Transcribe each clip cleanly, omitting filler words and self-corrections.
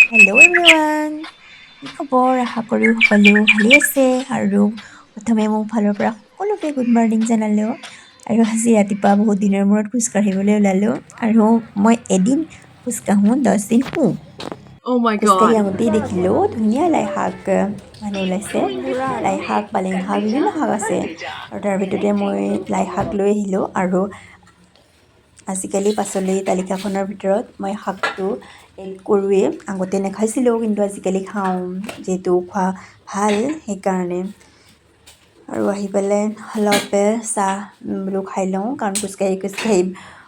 Hello' everyone, কি খবৰ? আশা কৰোঁ সকলো ভালেই আছে। আৰু প্ৰথমে মোৰ ফালৰ পৰা সকলোকে গুড মৰ্ণিং জনালোঁ। আৰু আজি ৰাতিপুৱা বহুত দিনৰ মূৰত খোজকাঢ়িবলৈ ওলালোঁ। আৰু মই এদিন খোজকাঢ়োঁ, 10 দিন শুওঁ। Oh my খোজকাঢ়ি God. আহোঁতেই দেখিলোঁ ধুনীয়া লাই শাক মানে ওলাইছে। লাই শাক, পালেং শাক, বিভিন্ন শাক আছে আৰু তাৰ ভিতৰতে মই লাই শাক লৈ আহিলোঁ। আৰু আজিকালি পাচলি তালিকাখনৰ ভিতৰত মই শাকটো এড কৰোঁৱেই। আগতে নাখাইছিলোঁ, কিন্তু আজিকালি খাওঁ, যিহেতু খোৱা ভাল সেইকাৰণে। আৰু আহি পেলাই অলপ চাহ বোলো খাই লওঁ, কাৰণ খোজকাঢ়ি খোজকাঢ়ি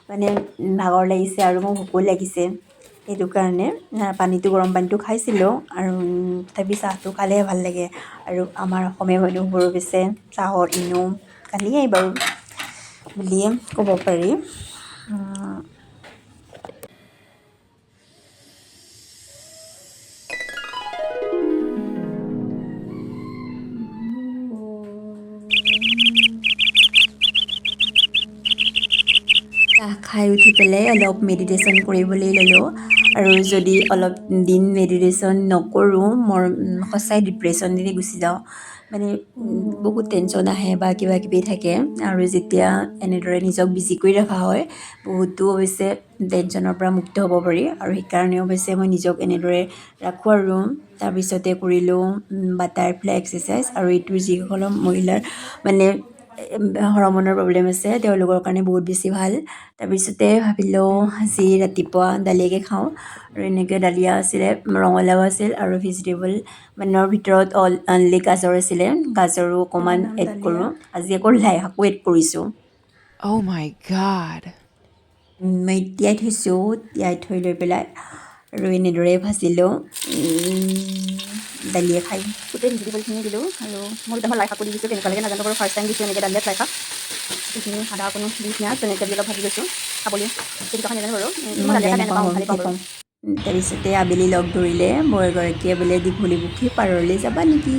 মানে ভাগৰ লাগিছে আৰু মোৰ ভোকো লাগিছে। সেইটো কাৰণে পানীটো, গৰম পানীটো খাইছিলোঁ আৰু তথাপি চাহটো খালেহে ভাল লাগে। আৰু আমাৰ অসমীয়া মানুহবোৰ অৱশ্যে চাহৰ এনেও কানিয়েই বাৰু বুলিয়ে ক'ব পাৰি। চাহ খাই উঠি পেলাই অলপ মেডিটেশ্যন কৰিবলৈ ল'লোঁ। আৰু যদি অলপ দিন মেডিটেশ্যন নকৰোঁ, মোৰ সঁচাই ডিপ্ৰেশ্যন দি গুচি যাওঁ। মানে বহুত টেনশ্যন আহে বা কিবা কিবি থাকে। আৰু যেতিয়া এনেদৰে নিজক বিজি কৰি ৰখা হয়, বহুতো অৱশ্যে টেনশ্যনৰ পৰা মুক্ত হ'ব পাৰি। আৰু সেইকাৰণে অৱশ্যে মই নিজক এনেদৰে ৰাখোঁ। আৰু তাৰপিছতে কৰিলোঁ বাটাৰফ্লাই এক্সাৰচাইজ। আৰু এইটো যিসকলৰ মহিলাৰ মানে হৰমনৰ প্ৰব্লেম আছে, তেওঁলোকৰ কাৰণে বহুত বেছি ভাল। তাৰপিছতে ভাবিলোঁ আজি ৰাতিপুৱা দালিয়াকে খাওঁ। আৰু এনেকৈ দালিয়া আছিলে, ৰঙালাও আছিল আৰু ভেজিটেবল মানৰ ভিতৰত অনলি গাজৰ আছিলে। গাজৰো অকণমান নাম এড দালিয়া। কৰোঁ। আজি আকৌ লাই শাকো এড কৰিছোঁ। Oh my God. মই তিয়াই থৈছোঁ, তিয়াই থৈ লৈ পেলাই আৰু এনেদৰে ভাজিলোঁ। দালিয়ে খাই গোটেই ভেজিটেবলখিনি দিলোঁ আৰু মই দুটামান লাই শাকো দি দিছোঁ। কেনেকুৱা লাগে নাজানো বাৰু, ফাৰ্ষ্ট টাইম দিছোঁ এনেকৈ দালিয়াত লাই শাক। এইখিনি আদা অকণো দি পিঁয়াজ তেনেকৈ দি অলপ ভাজি লৈছোঁ। খাবলৈ কেনেকুৱা হয় নাজানো বাৰু, কিন্তু মই মই দালিয়া বেয়া খাই বেয়া নাপাওঁ, নাপাওঁ, মই ভালেই ভালেই পাওঁ বাৰু। পাওঁ। তাৰপিছতে আবেলি লগ ধৰিলে বৌ এগৰাকীয়ে, বোলে দীঘলী পুখুৰী পাৰলৈ যাবা নেকি?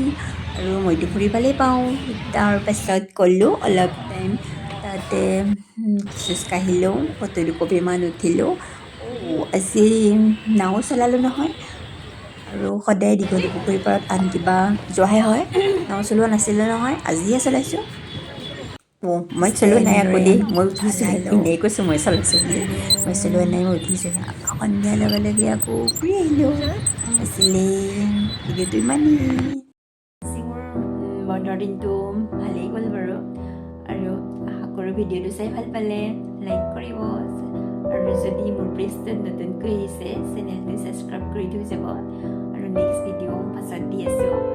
আৰু মইতো ফুৰি ভালেই পাওঁ। তাৰপাছত গ'লোঁ, অলপ টাইম তাতে খোজ কাঢ়িলোঁ, ফটো দুকপিমান উঠিলোঁ। অ' আজি নাও চলালোঁ নহয়। আৰু সদায় দীঘলী পুখুৰীৰ পাৰত আন কিবা যোৱাহে হয়, নাও চলোৱা নাছিলোঁ নহয়, আজিহে চলাইছোঁ। অঁ, মই চলোৱা নাই আকৌ দেই, মই উঠিছোঁ। এনেই কৈছোঁ মই চলাইছোঁ বুলি, মই চলোৱা নাই, মই উঠিছোঁহে। সন্ধিয়াৰ লগে লগে আকৌ ফুৰি আহিলোঁ। আছিলে ভিডিঅ'টো ইমানেই। আজি মোৰ বন্ধৰ দিনটো ভালেই গ'ল বাৰু। আৰু আশা কৰোঁ ভিডিঅ'টো চাই ভাল পালে লাইক কৰিব। আৰু যদি মোৰ পেজটোত নতুনকৈ আহিছে, চেনেলটো ছাবস্ক্ৰাইব কৰি থৈ যাব। আৰু নেক্সট ভিডিঅ' পাছত দি আছোঁ।